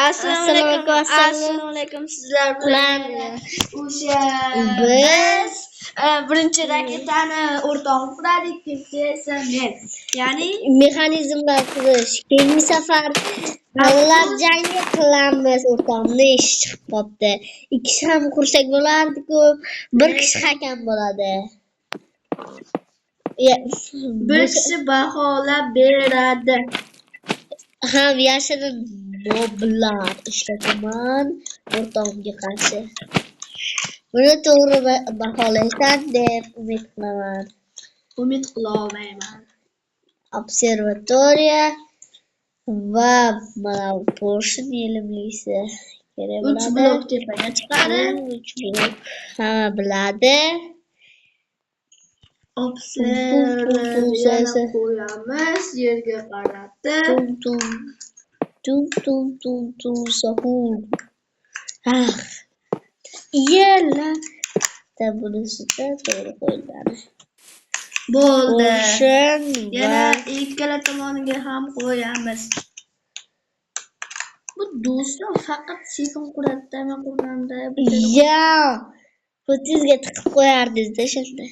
Assalomu alaykum. Assalomu alaykum sizlar bilan o'sha Biz birinchi raketani o'rtog'im quradi, ikkinchisi esa men. Ya'ni mexanizmlar qurish. Keyingi safar bolalar jangi qilamiz. O'rtog'imni ishi chiqib qolibdi. Ikki kishi ham qursak bo'lardi-ku. Bir kishi hakam bo'ladi. Bir kishi baholab beradi. Ham yashirin moblar ishlataman o'rtog'imga qarshi. Buni to'g'ri baholaysan deb umid qilaman. Umid qila olmayman. Observatoriya va mana Porsche yelimlisi kerak 3 bo'ladi. Blok tepaga chiqadi. 3 blok hamma biladi. Observatoriyani qo'yamiz yerga qaratib. Tum tum tum tum tum tum sahur. Ah. Yalla. Bunisida to'g'ri qo'yiladi. Bo'ldi. Porsche Yana va ikkala tomoniga ham qo'yamiz. Bu do'stim faqat sekin quradi-da, men qurganda Ya, ko'tingizga tiqib qo'yardingiz-da shunda.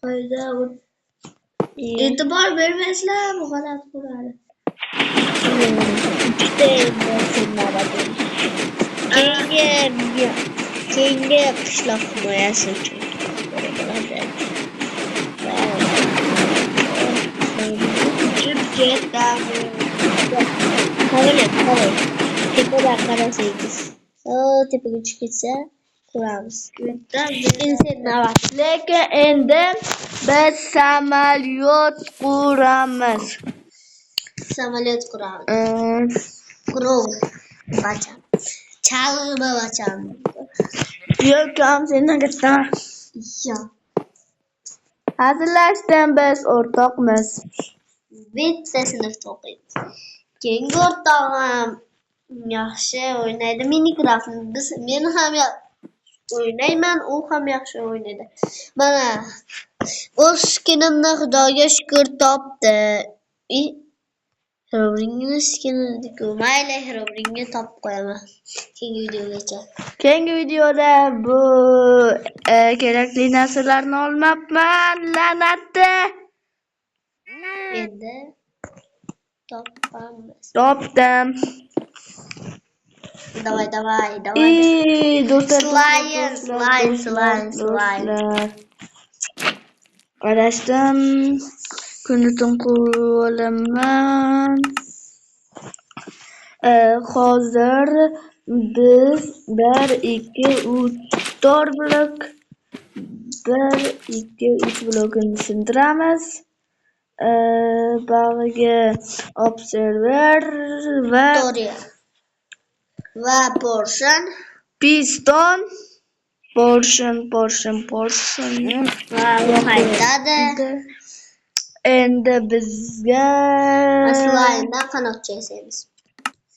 Qayda e'tibor bermaysizlar, bu g'alati quradi. Ikkita endi sen navbating. Keyingi qishloq himoyasi uchun kerak bo'ladi. Uchib ketadi. Samolyot, qarang. Tepadan qarasangiz. O, tepaga uchib ketsa, ko'ramiz. Endi sen navbat. Lekin endi biz samolyot quramiz. Samolyot quramiz. Qurov bacham. Chalg'ima bacham. Yo'q, sendan kattaman. Yo'q. Hazillashdim, biz o'rtoqmiz. Bitta sinfda o'qiymiz. Keyingi o'rtog'im yaxshi o'ynaydi Minecraftni. Men ham o'ynayman, u ham yaxshi o'ynaydi. Mana o'z skinimni Xudoga shukur topdi. Herobrine'ni skinini dedi-ku. Mayli, Herobrine'ni topib qo'yaman. Keyingi videogacha. Keyingi videoda bu kerakli narsalarni olmabman, la'natni. Endi topamiz. Topdim. Давай, давай, давай. Do'stlar, Slime, do'stlar, slime, do'stlar, slime, slime. do'stlar. Adashdim. Kuni tun qurib. Hozir biz 1, 2, 3, 4 blok 1, 2, 3 blokini sindiramiz. Bag'iga observer va Victoria. Va Porsche. Piston. Porsche, Porsche, Porsche. Va u qaytadi. Endi bizga Slime'dan qanotcha yasaymiz.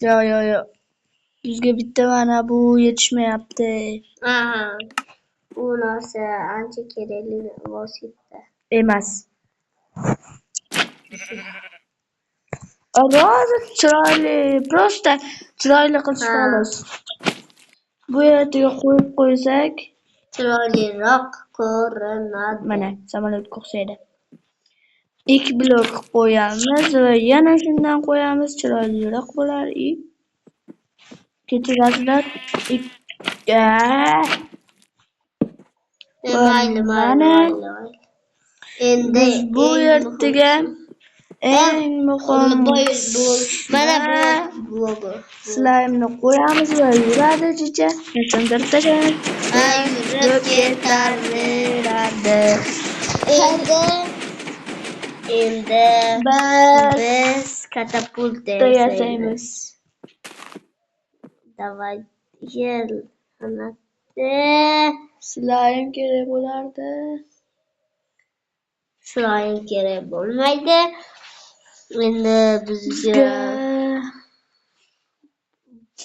Yo, yo, yo. Bizga bitta mana bu yetishmayapti. Aha. U narsa ancha kerakli vosita. Emas. Rosa chiroyli, просто chiroyli qilish xolos. Bu yerga qo'yib qo'ysak, chiroyliroq ko'rinadi. Mana samolyotga o'xshaydi. 2 blok qo'yamiz va yana shundan qo'yamiz, chiroyliroq bo'lar. Kechirasizlar. Mayli, mayli, mayli. Endi biz bu yerga eng muhim mana bu slime'ni qo'yamiz va yuradi chicha. Sindirib tashlaymiz. Yurib ketaveradi. Endi biz katapulta yasaymiz. Давай, yel. Slime kerak bo'lardi. Slime kerak bo'lmaydi. Endi bizga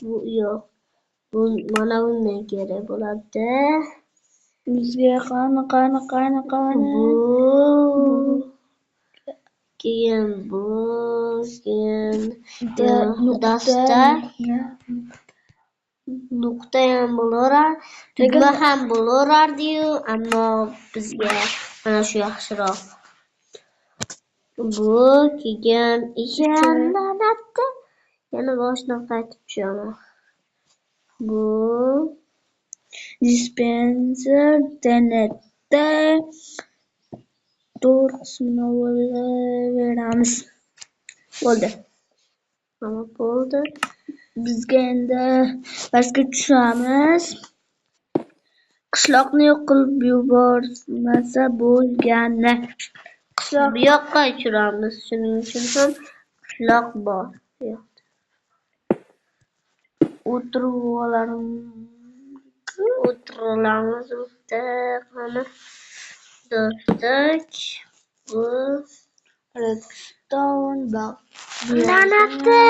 bu yo'q. Bu mana bundan kerak bo'ladi. Bizga qani, qani, qani, qani. Bu keyin bu, keyin dosta. Nuqta ham bo'laverar, tugma ham bo'laverardi-yu, ammo bizga mana shu yaxshiroq. Bu keyin la'natda yana boshidan qaytib tushaman. Bu dispenser TNT to'rt qismini olaveramiz. Bo'ldi. Mana bo'ldi. Bizga endi pastga tushamiz. Qishloqni yo'q qilib yubormasa bo'lgani. Qishloq Bu yoqqa uchiramiz. Shuning uchun ham qishloq bor. Yo'q. O'tirib olarmiz. O'tiramiz bitta qani. Do'stak. Bu Redstone bor. La'natda.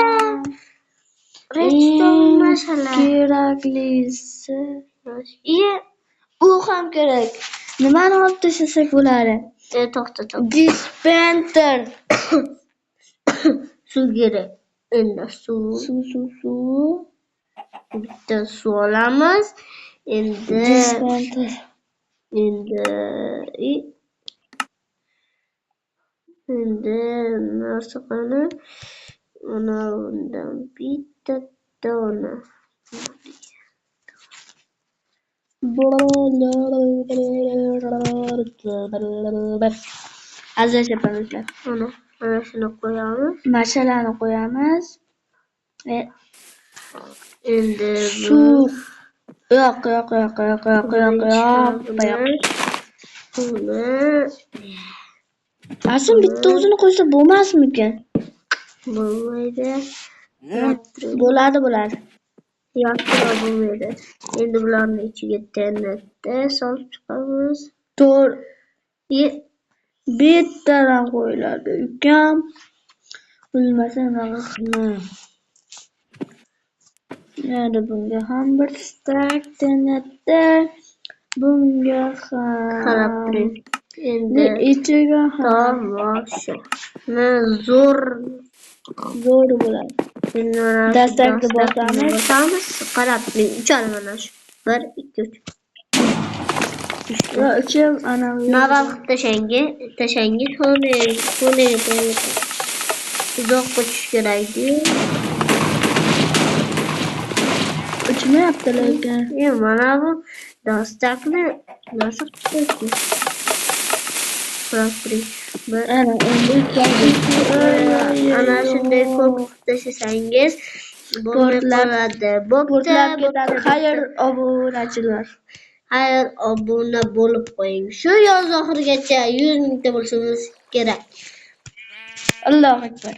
Redstone masala. Keraklisi. Iye. U ham kerak. Nimani olib tashlasak bo'ladi? To'xta, to'xta. Dispenser. Suv kerak. Endi suv. Suv, suv, suv. Bitta suv olamiz. Endi Dispenser. Endi endi narsa qani? Mana bundan bitta dona. Hazillashib do'stlar. Mana shuni qo'yamiz. Mashalani qo'yamiz. Endi suv. Yo'q, yo'q, yo'q, yo'q, yo'q, yo'q, yo'q, yo'q. Buni Aslida bitta o'zini qo'ysa bo'lmasmikan? Bo'lmaydi. Bo'ladi, bo'ladi. Yaxshiroq bo'lmaydi. Endi bularni ichiga TNT solib chiqamiz. To'rt. Bittadan qo'yiladi. Ukam o'lmasa nima qilma. Endi bunga ham bir stack TNT, bunga ham. Qarab turing. Endi ichiga ham. Tomosha. Zo'r. Zo'r bo'ladi. Dastakni bosamiz. Bosamiz. Qarab turing. Uchadi mana shu. 1 2 3. Va uchib ana Navbat qilib tashangiz xonaga qo'ying. Uzoqqa uchish kerak-ku. Uchmayapti lekin. Mana bu dastakni narsa qilib qo'yibdi. Qarab turing. Bir Ana endi uchadi. Ana shunday ko'p qilib tashlasangiz bo'lmay qoladi. Portlab ketadi. Xayr, obunachilar. Xayr, obuna bo'lib qo'ying. Shu yoz oxirigacha 100 mingta bo'lishimiz kerak. Allohu akbar.